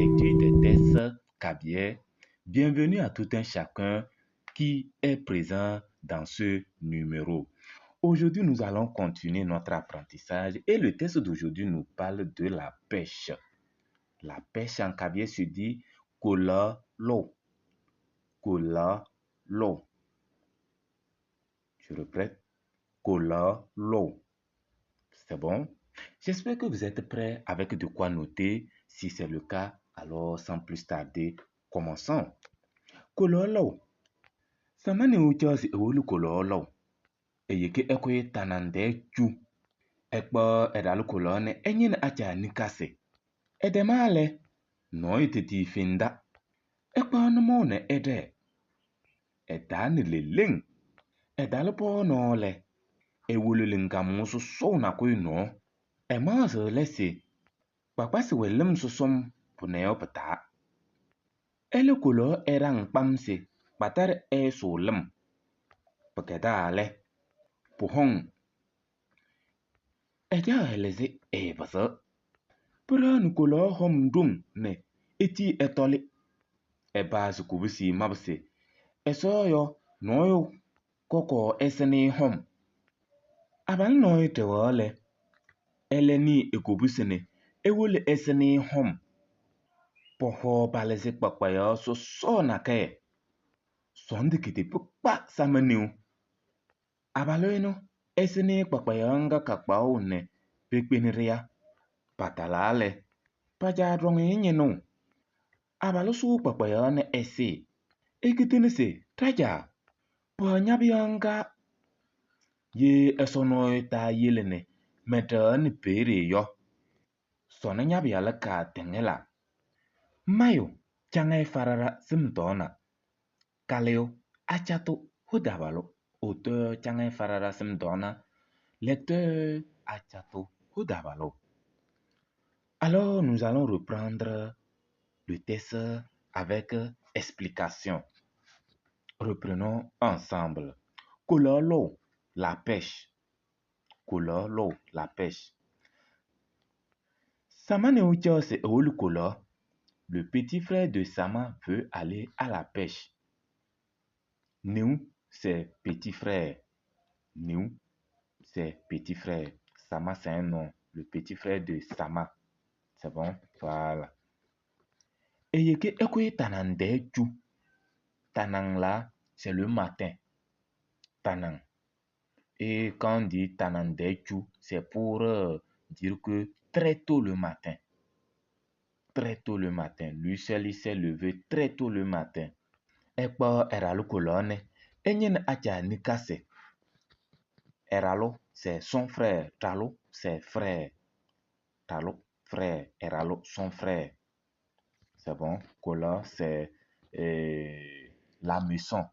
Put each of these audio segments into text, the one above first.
Lecture des textes kabyè. Bienvenue à tout un chacun qui est présent dans ce numéro. Aujourd'hui, nous allons continuer notre apprentissage et le texte d'aujourd'hui nous parle de la pêche. La pêche en kabyè se dit kolalo. Kolalo. Je répète, kolalo. C'est bon? J'espère que vous êtes prêts avec de quoi noter. Si c'est le cas, alors sans plus tarder, commençons. Kololo. Samane uchosi ewolu kololo. Eyeke ekwe tanande chu. Ekpo edalu kolone enyene acha nikase. Edemale. No ititi finda. Ekpo nomone ede. Edani leleng. Edalu po nole. Ewolu lingamu so na kwe no. Emazo lesi. Kpakpasi welem sosom puneo pata. Ele kolo erang pamse kpatar e solem. Pekeda le. Puhong. Eja eleze e bazo. Pura nukolo hom dung ne eti etoli. Eba zukubisi mabse. Eso yo noyo koko esene hom. Abal noyo tewole. Eleni ekobusene ewole esene hom. Poho baleze kpakpaya so so na ke. Sonde kete pukpa samaniu. Abaloeno esene kpakpaya nga kakpao ne pekpeneria. Patalale. Paja ronge nyeno. Abalo su kpakpaya ne ese. Eketene se traja. Pa nyabianga. Ye esono ta yelene. Meta ni pere yo. Sona nyabiala ka tengela. Mayo changai farara simtona. Kaleo achato hudabalo. Auteur changai farara simtona. Lecteur achato hudabalo. Alors nous allons reprendre le texte avec explication. Reprenons ensemble. Kololo, la pêche. Kololo, la pêche. Sama ne ewolu kolo. Le petit frère de Sama veut aller à la pêche. Nous, c'est petit frère. Nous, c'est petit frère. Sama, c'est un nom. Le petit frère de Sama. C'est bon? Voilà. Eyeke ekwe tanande chu. Tanang là, c'est le matin. Tanang. Et quand on dit tanande chu, c'est pour dire que très tôt le matin. Très tôt le matin. Lui seul, il s'est levé très tôt le matin. Ekpo eralo kolone. Enyen acha nikase. Eralo, c'est son frère. Talo, c'est frère. Talo, frère. Eralo, son frère. C'est bon. Kola, c'est la maison.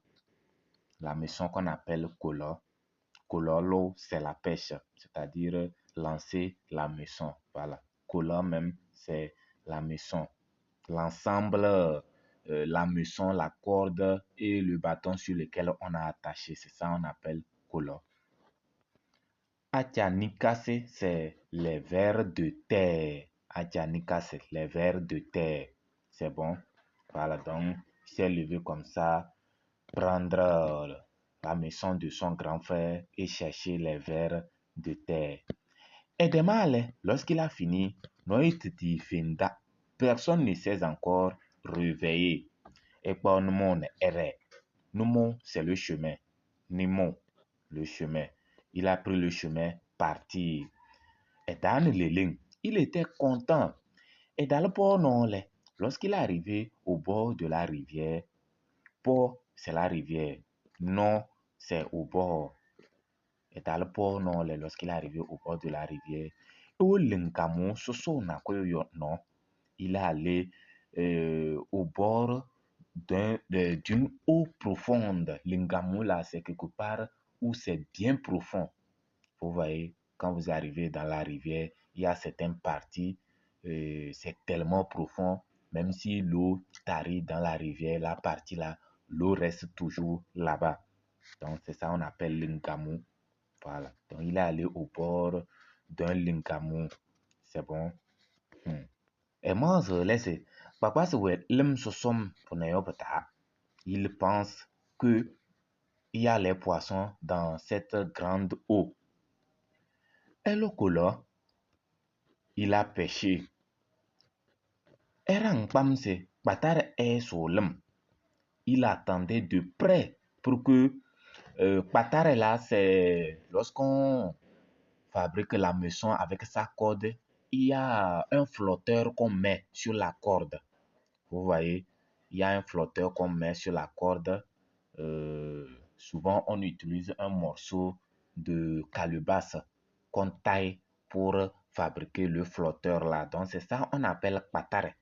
La maison qu'on appelle kola. Kololo, c'est la pêche. C'est-à-dire lancer la maison. Voilà. Kola même, c'est la maison. L'ensemble, la maison, la corde et le bâton sur lequel on a attaché. C'est ça qu'on appelle kola. Achanikase, c'est les vers de terre. Achanikase, les vers de terre. C'est bon. Voilà, donc, il s'est levé comme ça, prendre la maison de son grand frère et chercher les vers de terre. Et demain, lorsqu'il a fini, personne ne s'est encore réveillé. Et par nous, c'est le chemin. Nimo, le chemin. Il a pris le chemin, parti. Et dans le lignes, il était content. Et dans le port, non, lorsqu'il est arrivé au bord de la rivière, port, c'est la rivière. Non, c'est au bord. Et dans le port, non, lorsqu'il est arrivé au bord de la rivière, il est allé au bord d'une eau profonde. Lingamou, là, c'est quelque part où c'est bien profond. Vous voyez, quand vous arrivez dans la rivière, il y a certaines parties, c'est tellement profond, même si l'eau tarit dans la rivière, la partie là, l'eau reste toujours là-bas. Donc, c'est ça qu'on appelle l'ingamou. Voilà. Donc, il est allé au bord d'un lingamou. C'est bon. Et moi, je laisse. Kpakpasɩ wɛ lɩm sɔsɔm pʋnɛ pɩ-taa. Il pense que il y a les poissons dans cette grande eau. Elokolo, il a pêché. Era Kpatare est sur. Il attendait de près pour que Kpatare là, c'est lorsqu'on fabrique la maison avec sa corde, il y a un flotteur qu'on met sur la corde. Vous voyez, il y a un flotteur qu'on met sur la corde. Souvent, on utilise un morceau de calebasse qu'on taille pour fabriquer le flotteur là. Donc, c'est ça qu'on appelle Kpatare.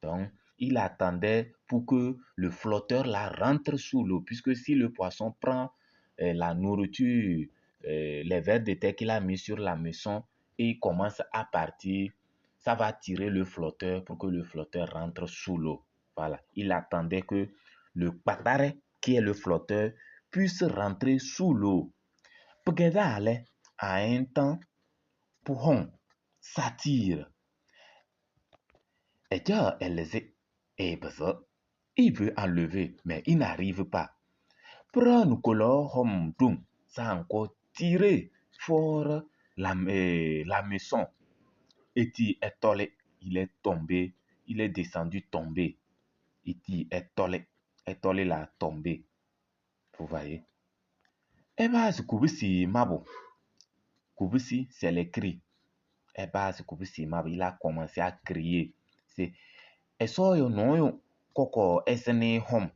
Donc, il attendait pour que le flotteur là rentre sous l'eau, puisque si le poisson prend la nourriture, les vers de terre qu'il a mis sur la maison et il commence à partir, ça va tirer le flotteur pour que le flotteur rentre sous l'eau. Voilà, il attendait que le Kpatare, qui est le flotteur, puisse rentrer sous l'eau. Pgedale, à un temps, pour s'attire. Et il veut enlever, mais il n'arrive pas. Prends ça a encore tiré fort la maison. Et il est tombé, il est descendu tombé. Il est tollé là, tombé. Vous voyez? Et bah, Kubisi Mabo. Kubisi, c'est les cris. Et bah, Kubisi Mabo, il a commencé à crier. C'est koko hom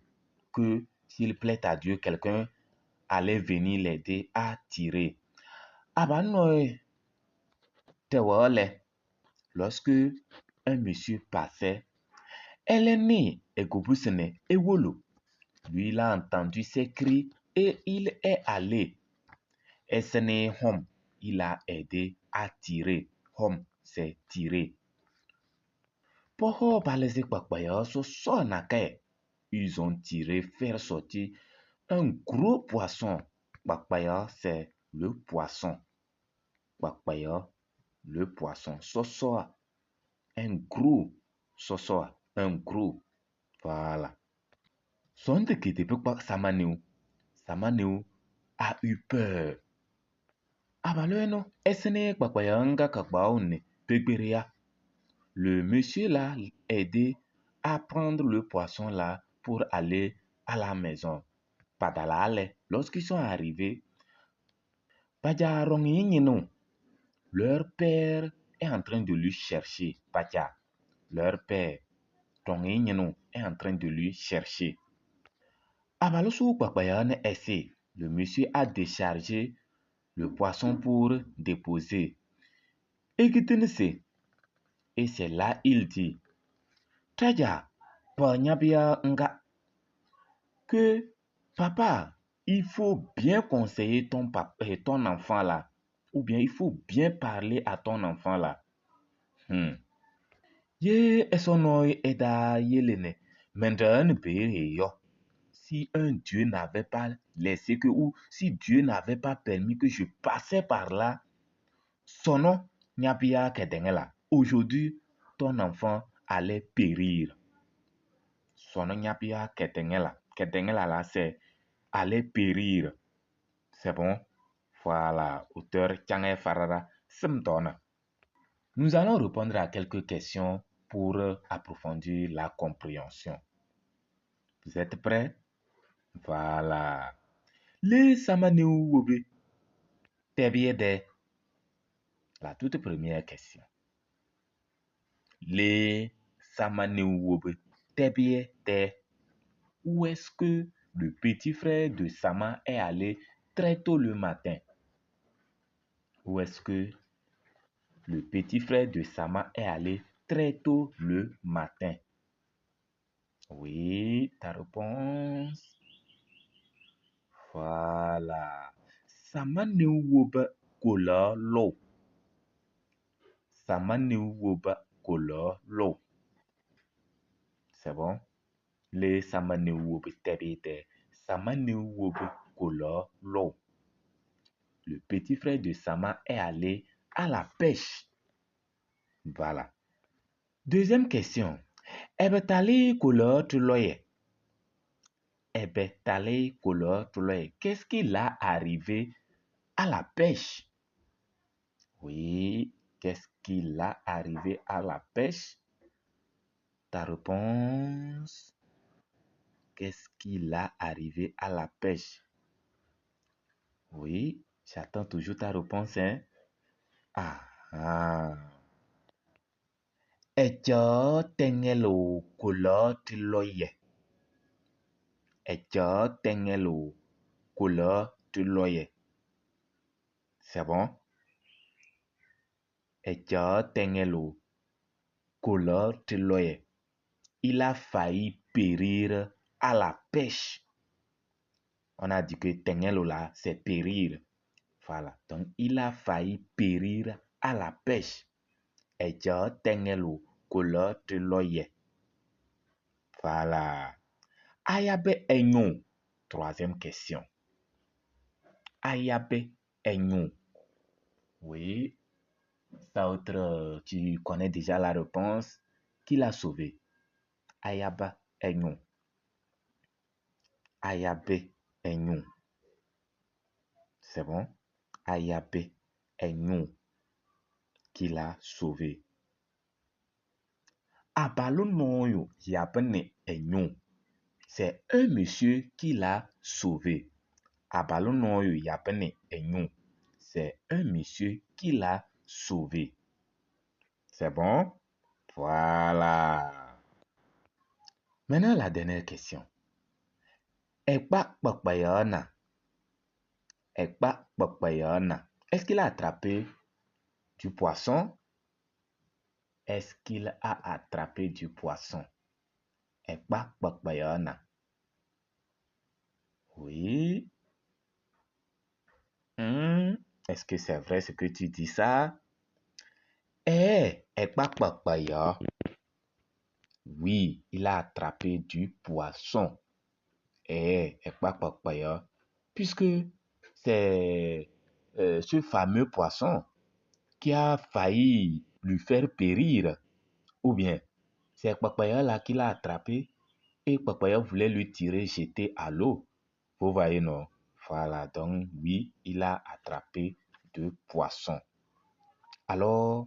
que s'il plaît à Dieu, quelqu'un allait venir l'aider à tirer. Lorsque un monsieur passait, elle est née et Ewolo. Lui, il a entendu ses cris et il est allé. Hom, il a aidé à tirer. Hom, c'est tirer. Ils ont tiré, faire sortir un gros poisson. Bakpaya, c'est le poisson. Bakpaya, le poisson. Sosoa, un gros. Sosoa, un gros. Voilà. Son de Samaneu. Samaneu a eu peur. Abaleno, esene bakpaya nga kakbaone, pegberia. Le monsieur l'a aidé à prendre le poisson là pour aller à la maison. Padalale, lorsqu'ils sont arrivés, leur père est en train de lui chercher. Pacha, leur père, est en train de lui chercher. Le monsieur a déchargé le poisson pour déposer. Et c'est là il dit, Traja, que papa, il faut bien conseiller ton papa et ton enfant là. Ou bien il faut bien parler à ton enfant là. Ye eda yelene. Si un Dieu n'avait pas laissé que, ou si Dieu n'avait pas permis que je passais par là, son nom, Nyabia Kedengela. Aujourd'hui, ton enfant allait périr. Son nom, Nyabia Kedengela. Kedengela là, c'est allait périr. C'est bon? Voilà, auteur Tchangé Farara Simtona. Nous allons répondre à quelques questions pour approfondir la compréhension. Vous êtes prêts? Voilà. Les Samaneu Tebiede. La toute première question. Les Samaneu Tebiede. Où est-ce que le petit frère de Sama est allé très tôt le matin? Où est-ce que le petit frère de Sama est allé très tôt le matin? Oui, ta réponse. Voilà. Sama ne kola lo. Sama ne kola lo. C'est bon? Le sama ne wobe tebete. Sama ne wobe kola lo. Le petit frère de Sama est allé à la pêche. Voilà. Deuxième question. Ɛbɛ talɩ kolɔ tɩlɔyɛ? Ɛbɛ talɩ kolɔ tɩlɔyɛ? Qu'est-ce qu'il a arrivé à la pêche? Oui, qu'est-ce qu'il a arrivé à la pêche? Ta réponse? Qu'est-ce qu'il a arrivé à la pêche? Oui, j'attends toujours ta réponse, hein? Ah, ah. Ɛtsɔ tɛŋɛlɛ kolɔ tɩlɔyɛ. Ɛtsɔ tɛŋɛlɛ kolɔ tɩlɔyɛ. C'est bon? Ɛtsɔ tɛŋɛlɛ kolɔ tɩlɔyɛ. Il a failli périr à la pêche. On a dit que tɛŋɛlɛ là, c'est périr. Voilà. Donc, il a failli périr à la pêche. Ɛtsɔ tɛŋɛlɛ kolɔ tɩlɔyɛ. Voilà. Ayabe enyo. Troisième question. Ayabe enyo. Oui. Ça autre, tu connais déjà la réponse. Qui l'a sauvé? Ayaba enyo. Ayabe enyo. C'est bon? Ayabe enyo. Qui l'a sauvé? Abalo noyo yabene enyo. C'est un monsieur qui l'a sauvé. Abalo noyo yabene enyo. C'est un monsieur qui l'a sauvé. C'est bon? Voilà. Maintenant, la dernière question. Ekpa kpakpayana. Ekpa kpakpayana. Est-ce qu'il a attrapé du poisson? Est-ce qu'il a attrapé du poisson? Ekpa kpakpayana. Oui. Est-ce que c'est vrai ce que tu dis ça? Eh, ekpa kpakpaya. Oui, il a attrapé du poisson. Eh, ekpa kpakpaya. Puisque c'est ce fameux poisson qui a failli lui faire périr. Ou bien, c'est Kpakpaya là qui l'a attrapé et Kpakpaya voulait lui tirer, jeter à l'eau. Vous voyez, non? Voilà, donc oui, il a attrapé deux poissons. Alors,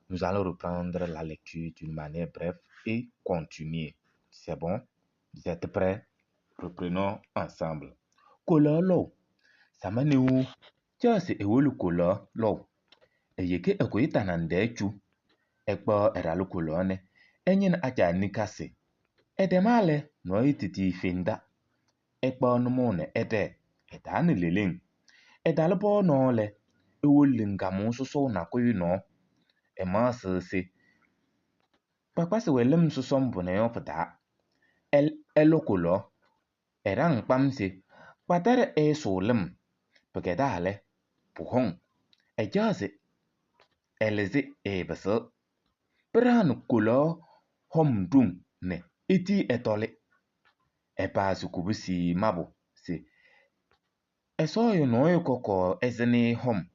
nous allons reprendre la lecture d'une manière brève et continuer. C'est bon? Vous êtes prêts? Reprenons ensemble. Kololo, samaniwu, chase ewolu kolo lo. Eyeke ekoyita na ndechu. Ekpo eralu kolone. Enyin acha nikase. Edemale no ititi fenda. Ekpo numone ede. Edani leleng. Edalbo no le. Ewoli ngamu soso na koyu no. Ema sese. Kpakpa se welem soso mbune yo pda. El elokolo. Erang pamse. Kpatere e solem. Pegedale. Puhong. Ejase. Eleze ebese. Pranu kolo homdung ne eti etole. Epa sukubusi mabo se. Esoyo noyo koko ezene hom.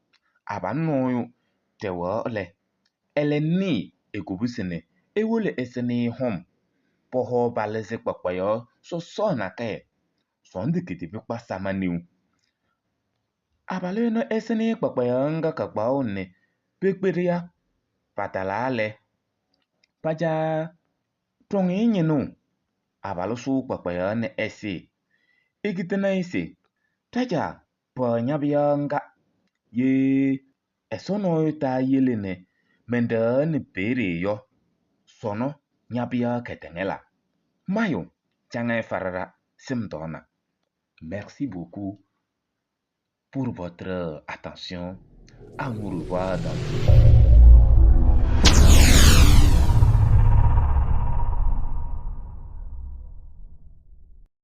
Aba noyo tewa le. Ele ni ekubusi ne ewole esene hom. Poho baleze kpakpayo so so na ke. Sonde kitipi kpa samaniu. Abale no esene kpakpayo nga kakpao ne pekperia patalale. Paja tongi nyenu. Abalo su kpakpayo ne ese. Ikitena ese. Taja pa nyabya nga. Ye esono ta yele ne mende ne pere yo. Sono nyabya ketengela. Mayo changa farara simdona. Merci beaucoup pour votre attention. À nous revoir dans